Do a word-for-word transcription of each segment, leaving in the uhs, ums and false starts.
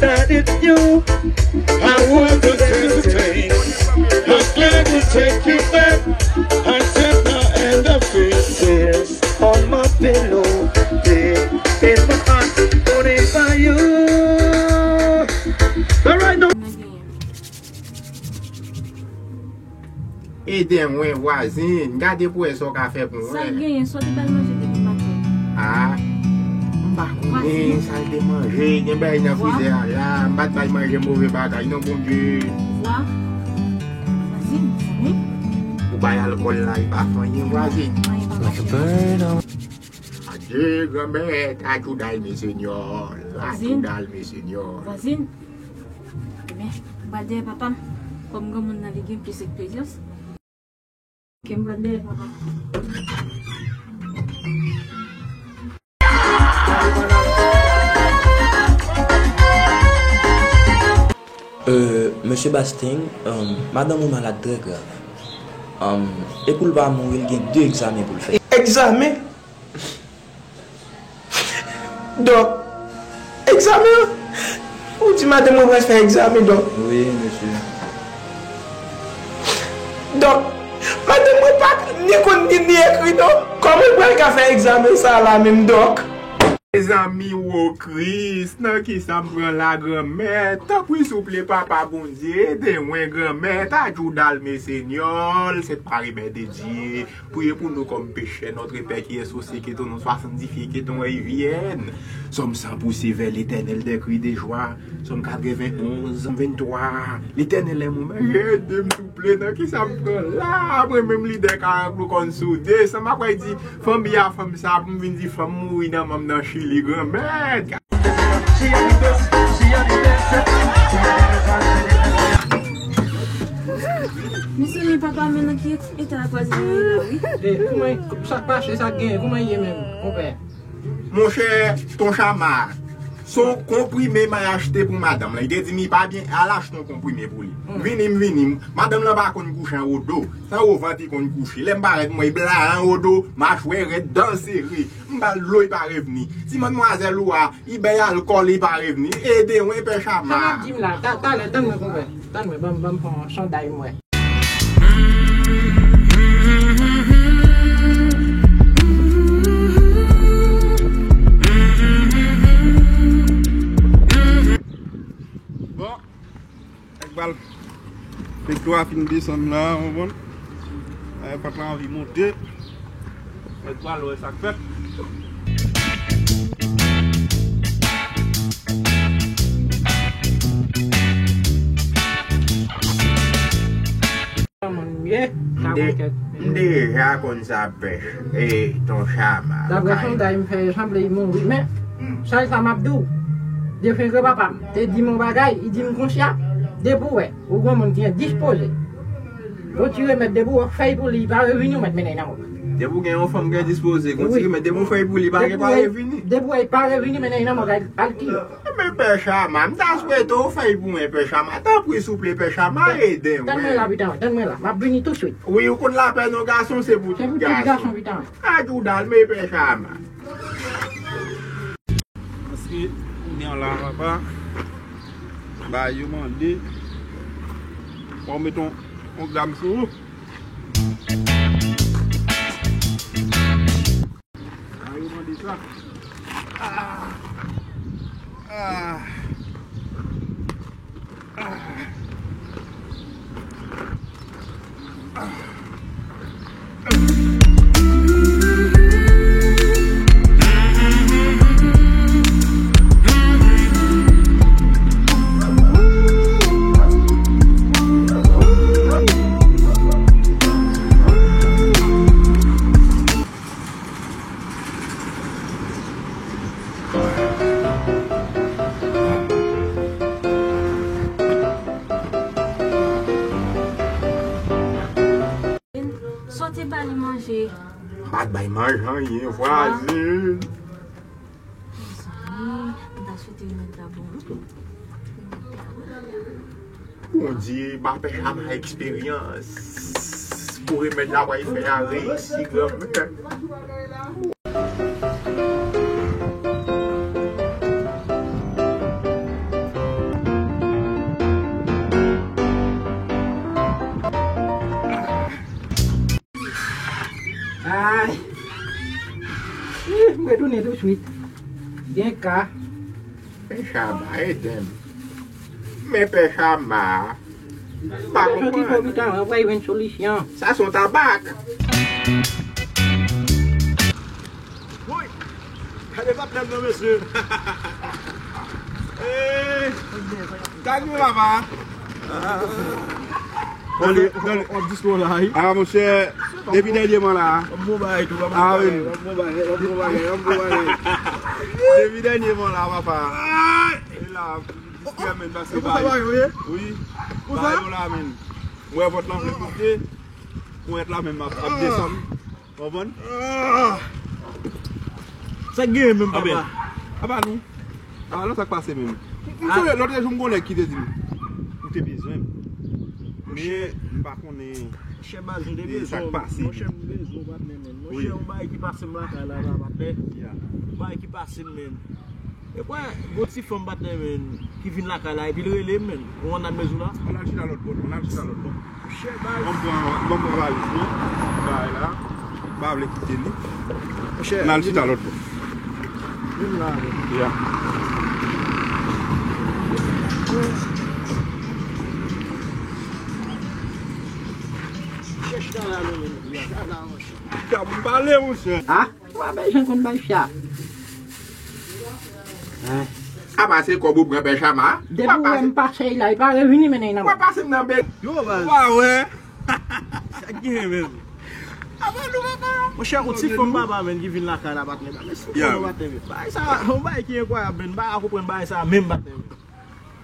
That it's you. I want to entertain. I'm glad to take you back. I said my and the faces on my pillow. Yeah, in my heart, only by you. All right, now. Ede mwen, vwazin, gade pou wè sa w ka fè pou mwen. Sa l genyen, sa w te ba l manje depi maten? A, m pa konnen sa l te manje, gen bagay nan frizè a la, m pa t bay manje move bagay non, Bondye. Vwa, vwazin, zanmi. Ou bay alkòl la, li pa fè anyen, vwazin. Anyen pa mache. Adye, granmèt, ayudalme, Señor, ayudalme, Señor. Vwazin. Ebyen, m pral dèyè papa m. Kòm granmoun nan, li gen plis eksperyans. Ke m pral dèyè papa m. Euh, Mesye Bastien, euh, madanm ou malad trè grav. Euh, e pou l pa mouri, l gen de egzamen pou l fè. Egzamen? Dòk, egzamen an? Ou di madanm mwen pral fè egzamen, dòk? Wi, mesye. Dòk, madanm mwen pa ni konn li ni ekri, non. Kòman l pral ka fè egzamen sa a la menm, dòk? Mezanmi, wo Kris, nan kisa m pran la, Granmèt? Tanpri, souple, Papa Bondye, ede mwen, Granmèt, ayudalme, Señor, se pa remède Dye. Priye pou nou kòm pechè. Notre Père qui es aux cieux, que ton nom soit sanctifié, que ton règne vienne. Sòm san pou Sovè Letènèl, des cris de joie. Sòm katrevennonz, vennntwa. Letènèl est mon maître. Ede m, souple, nan kisa m pran la? Mwen menm lidè Karant Glo kòn soude. Sa m ap di fanmi a, fanm sa, pou m vin di fanm mouri nan manm nan Chili, Granmèt. Mezanmi, papa, men nan ki eta vwazin nan ye la, wi. E, kouman, sa k pase, sa k genyen, kouman ye menm, konpè? Monchè, ton Chama, se yon konprime m al achte pou madanm lan. Li te di m li pa byen, al achte yon konprime pou li. M vini, m vini. Madanm lan pa konn kouche anwo do. Se anwo vant li konn kouche. Lè m parèt, m wè li bla anwo do, machwè rèd, dan sere. M ba l dlo, li pa revni. Ti madmwazèl ou a, li bay alkòl, li pa revni. Ede mwen, Pè Chama. Sa m ap di m la, ta-, talè, tann mwen, konpè. Tann mwen, ban m, ban m pran yon chanday m wè. Bon, nèg pral, nèg dlo a fin desann la, w konprann? Nèg pral anvi monte. Nèg pral wè sa k fèt. Kòman m ye? M de-, m deja konn sa pèch, e, ton Chama. Daprè sonday m fè, sanble li mouri. Men, sèl sa m ap di w, defen granpapa m te di m yon bagay, li di m konsa, depi w wè yon granmoun ki endispoze, gon ti remèd, depi w wè fèy pou li, li pa revini, ou mèt mennen l nan mò. Depi w gen yon fanm ki endispoze, gon ti remèd, depi w fèy pou li, pa gen, pa revini. Depi w wè li pa revini, mennen l nan mò, al, al tiye. Men Pè Chama, m ta swete w fè l pou mwen, Pè Chama. Tanpri, souple, Pè Chama, ede mwen. Tann mwen la, pita mwen, tann mwen la. M ap vini tousuit. Wi, ou konn lapèn yon gason, se pou tout gason. Se pou tout gason, pita mwen. Ayudalme, Pè Chama. Paske, kounye a la, papa, ba yo mande, fò w met yon, yon gam sou ou. Sa yo mande sa. Ah. Ah. Ah. Ah. Sa w te ba li manje? M pa t bay manje anyen, vwazin. Mezanmi, m ta swete remèd la bon. Bondye ba Pè Chama eksperyans pou remèd la pral fè a reyisi, granmè. Tousuit. Gen ka. Pè Chama, ede m. Men Pè Chama, m pa konprann. Soti pou pita, mwen, mwen jwenn solisyon. Sa se yon tabak. Woy! Gade patnè m nan, mesye. Eh, gade papa. Gade, gade. W ap dispo la, wi. Ah, monchè, depi dènyèman la. W ap bon bagay tou, w ap bon bagay, w ap bon bagay, w ap bon bagay, w ap bon bagay. Depi dènyèman la, papa. E la, distrè, men, paske bay. Wi. Bay yo la, men. M wè vant lan vle monte. Ponyèt la menm ap, ap desann. Konprann? Ah! Sa k genyen menm, papa? Apa nou? Ah, non, sa k pase menm? M sonje lòt jou m gon nèg ki te di m ou te bezwen m. Men m pa konnen. Monchè, baz, m te bezwen w. Monchè, m bezwen w, patnè, men. Monchè, yon bagay ki pase m lakay la, la, patnè. Yon bagay ki pase m, men. E kwè, gon ti fanm, patnè, men, ki vin lakay la, epi l rele m, men. Ou konn nan mezon la? Ann al chita lòt bò, ann al chita lòt bò. Monchè, bay. Bon, bon, bon, bon, valiz, non? Bay la. M pa vle kite li. Monchè, ann al chita lòt bò. Vin la, men. Ya. Chèch la, la, men, men. Chita la, monchè. Kab m pale, monchè. Ah? Ou pa bezwen konn bay fya. Apa se kòb ou pran Pè Chama? Depi w wè m pase la, li pa revini mennen nan. W ap pase m nan bèk. Yo, baz. Ou pa wè? Sa k genyen menm? Apa nou papa? Monchè, yon ti fanm papa, men, ki vin lakay la, patnè. Men sou konnen, patnè, men. Bagay sa, yon bagay ki enkwayab, men. M pa ka konprann bagay sa menm, patnè, men.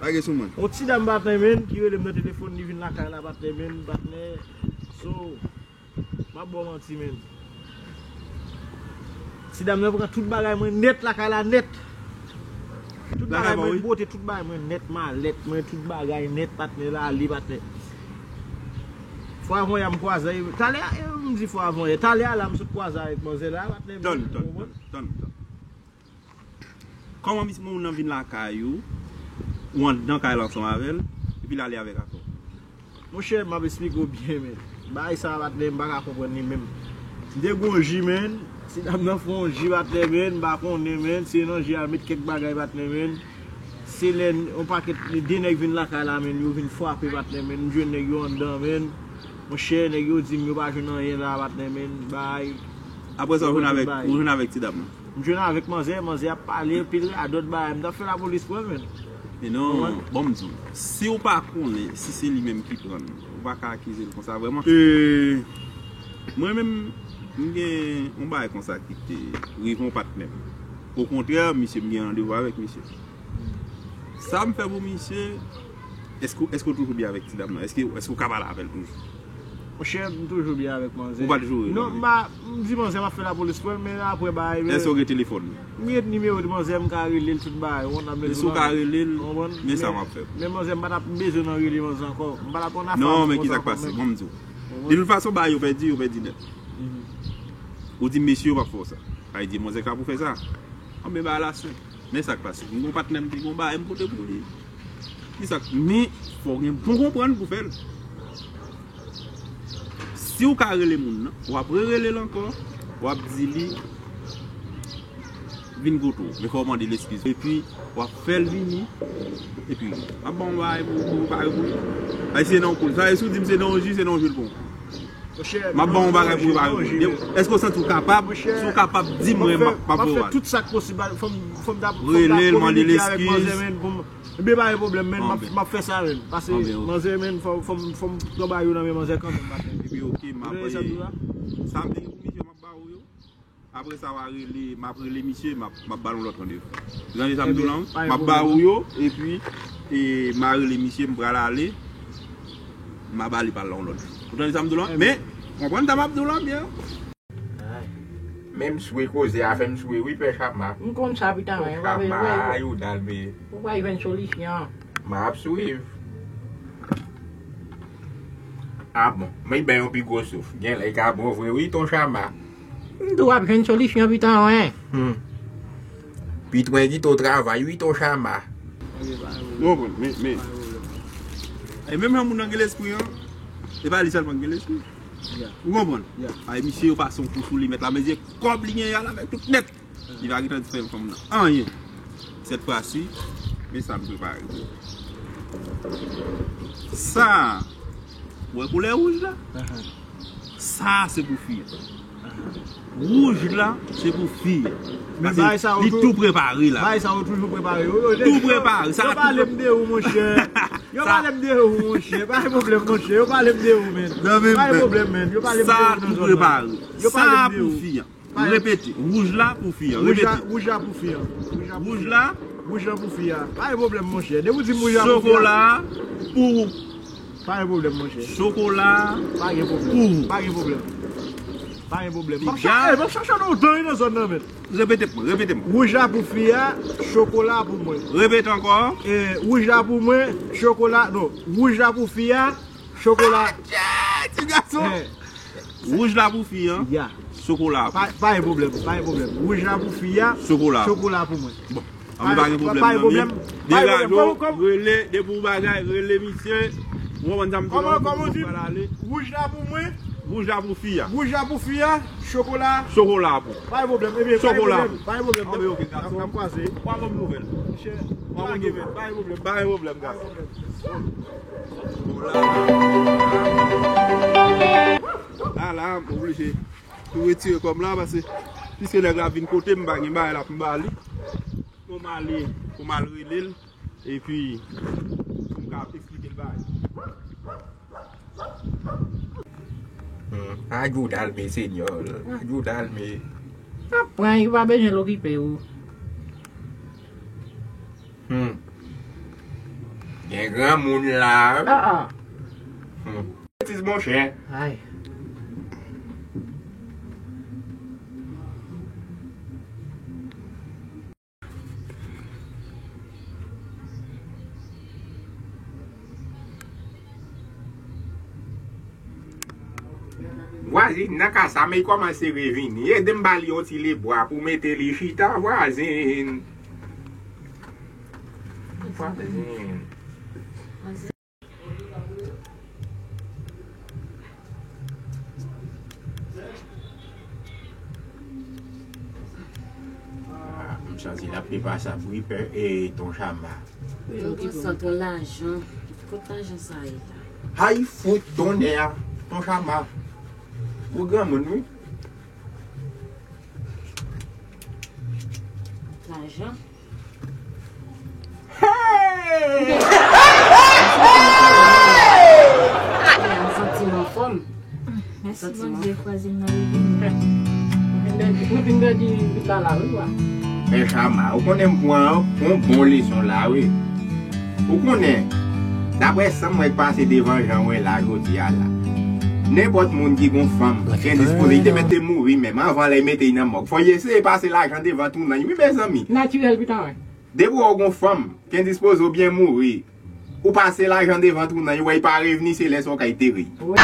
Bagay sou mwen. Yon ti dam, patnè, men, ki rele m nan telefòn, li vin lakay la, patnè, men, patnè. So, m ap ba w manti, men. Ti dam nan pran tout bagay mwen nèt lakay la nèt. Tout bagay mwen bwote, tout bagay mwen nèt, malèt mwen, tout bagay nèt, patnè, l ale, patnè. Fwa avanyè a m kwaze, talè a, e, m di fwa avanyè, talè a la m sot kwaze avèk manzè la, patnè. Tann, tann, tann, tann, tann. Kòman mis-, moun nan vin lakay ou, ou anndan kay la ansanm avè l, epi l ale avèk akò? Monchè, m ap esplike w byen, men. Bagay sa a, patnè, m pa ka konprann li menm. M te gon ji, men. Ti dam nan fè yon ji, patnè, men. M pa konnen, men. Se nan ji a, l met kèk bagay, patnè, men. Se lè n-, yon pakèt, de nèg vin lakay la, men. Yo vin frape, patnè, men. M jwenn nèg yo anndan, men. Monchè, nèg yo di m yo pa jwenn anyen la, patnè, men. Bagay. Apre sa, ou jwenn avèk, ou jwenn avèk ti dam nan? M jwenn avèk manzè, manzè ap pale, pil radòt bagay. M t ap fè lapolis pran l, men. Men non, bon, m di w, si w pa konnen si se li menm ki pran l, ou pa ka akize l konsa vrèman. E, mwen menm, m gen yon bagay konsa ki te rive yon patnè m. Okontrè, misye, m gen randevou avèk misye. Sa m fè pou misye, èske, èske w toujou byen avèk ti dam nan? Èske, èske w ka pale avè l toujou? Monchè, m toujou byen avèk manzè. Ou pa t joure? Non, m pa, m di manzè m ap fè lapolis pran l, men apre bagay, men. Èske w gen telefòn li? M gen nimewo manzè, m ka rele l tout bagay. Ou konn nan mezon. Men si w ka rele l, men sa m ap fè. Men manzè, m pa t ap bezwen nan rele manzè ankò. M pa t ap konn afè. Non, men ki sa k pase? Bon, m di w. De tout fason, bagay yo pèdi, yo pèdi nèt. Ou di mesye yo p ap fè w sa. Sa vle di manzè ka pou fè sa. Anben bagay la senp. Men sa k pase. M gon patnè m te gon bagay m pote pou li. Ki sa k, men fò w gen bon konprann pou fè l. Si w ka rele moun nan, w ap rerele l ankò, w ap di li vin kote w, men fò w mande l eskiz. Epi w ap fè l vini, epi m ap ba w yon bagay pou, pou repare pou li. Ay, se nan yon koul. Sa e si w di m se nan yon ji, se nan yon ji l pran. M ap ba w yon bagay pou repare pou li. Èske w santi w kapab? Si w kapab, di m, mwen, m ap, m ap fè tout sa k posib. Fò m, fò m ta, fò m ta kominike avèk manzè, men, pou m, men pa gen pwoblèm, men, m ap, m ap fè sa, men. Paske manzè, men, fò, fò m, fò m pran bagay yo nan men manzè kanmenm, patnè. Epi, oke, m ap, sa m te gen pou misye, m ap ba ou yo. Apre sa, w a rele, m ap rele misye, m ap, m ap ba l yon lòt randevou. Ou tande sa m di w la? M ap ba ou yo, epi, e, m a rele misye, m pral ale, m a ba li pa l la yon lòt jou. Ou tande sa m di w la? Men, konprann sa m ap di w la byen. Men m swe koze a fè m swe wi, Pè Chama. M konn sa, pita, men, w ap jwenn solisyon. M ap swiv. Ah bon, men bay yon pi gwo souf. Genlè li ka bon vre wi, Ton Chama. M di w ap jwenn solisyon, pita, wi. Hmm. Pitwen di to travay wi, Ton Chama. Ou konprann, men, men. E menm jan moun nan gen lespri an, e pa li sèlman ki gen lespri. Ou konprann? Ay, misye yo pase yon kou sou li, mèt la, men se kòb li genyen a l avèk tout nèt. Li pa gentan di frè fanm nan anyen. Sèt fwa si, men sa m prepare. Sa, wè koulè wouj la? Sa se pou fi a. Wouj la, se pou fi a. Men bagay sa yo tou, tou prepare la. Bagay sa yo toujou prepare. Yo, yo, tou prepare. Sa yo pale m de ou, monchè. Yo pale m de ou, monchè. Pa gen pwoblèm, monchè. Yo pale m de ou, men. Pa gen pwoblèm, men. Yo pale m de ou nan zòn nan. Sa tou prepare. Sa pou fi a. M repete, wouj la pou fi a. Repete. Wouj la pou fi a. Wouj la. Wouj la pou fi a. Pa gen pwoblèm, monchè. Depi w di m wouj la pou fi a. Chokola pou ou. Pa gen pwoblèm, monchè. Chokola. Pa gen pwoblèm. Pou ou. Pa gen pwoblèm. Pa gen pwoblèm. M ap chache, m ap chache nou dan nan zòn nan, men. Repete pou mwen, repete pou mwen. Wouj la pou fi a, chokola pou mwen. Repete ankò. E, wouj la pou mwen, chokola, non. Wouj la pou fi a, chokola. Ti gason. Wouj la pou fi an. Ya. Chokola pou. Pa, pa gen pwoblèm, pa gen pwoblèm. Wouj la pou fi a, chokola pou mwen. Bon. Anben pa gen pwoblèm, pa gen pwoblèm. Degaje w, rele, depi w bagay, rele misye. Ou konprann sa m di w la, ou pral ale. Wouj la pou mwen. Wouj la pou fi a. Wouj la pou fi a, chokola. Chokola pou. Pa gen pwoblèm, ebyen, pa gen pwoblèm, pa gen pwoblèm. Anben ok, gason. N ap kwaze. Ou pa ban m nouvèl. Monchè, pa gen pwoblèm, pa gen pwoblèm, pa gen pwoblèm, gason. A la, m oblije tou retire kòm la, paske piske nèg la vin kote m, m pa gen bagay la pou m ba li. Pou m ale, pou m al rele l, epi pou m ka eksplike l bagay. Hmm, ajoudal me senyò, ajoudal me. Ap pran, yo pa bezwen l okipe ou. Hmm. Gen granmoun la. Ah, ah. Hmm. Betiz monchè. Ay. Vwazin nan kay sa, men li kòmanse revini. Ede m ba li yon ti lebwa pou mete li chita, vwazin. Vwazin. Ah, m santi l ap depanse ap ri pè e ton chama. Yo gen sòt yon lajan. Kot lajan sa ye la? Ay, fout tonnè a, ton chama. Ou granmoun, wi. Lajan? Hey! Hey! Hey! Santi m anfòm. Mèsi Bondye, vwazin nan revini. Ou fin pèdi, ou fin pèdi pita la, wi, wa. Men Chama, ou konnen m pran yon bon leson la, wi. Ou konnen, daprè sa m wè k pase devan jan w wè la jodi a la, nenpòt moun ki gon fanm, ki endispoze, li te mèt te mouri menm, anvan lè y mete y nan mòg. Fò y eseye pase lajan devan tou nan y, wi, mezanmi. Natirèl, pita, wi. Depi w wè w gon fanm, ki endispoze oubyen mouri, ou pase lajan devan tou nan y, ou wè y pa revni, se lè sa w kay teri. Wi.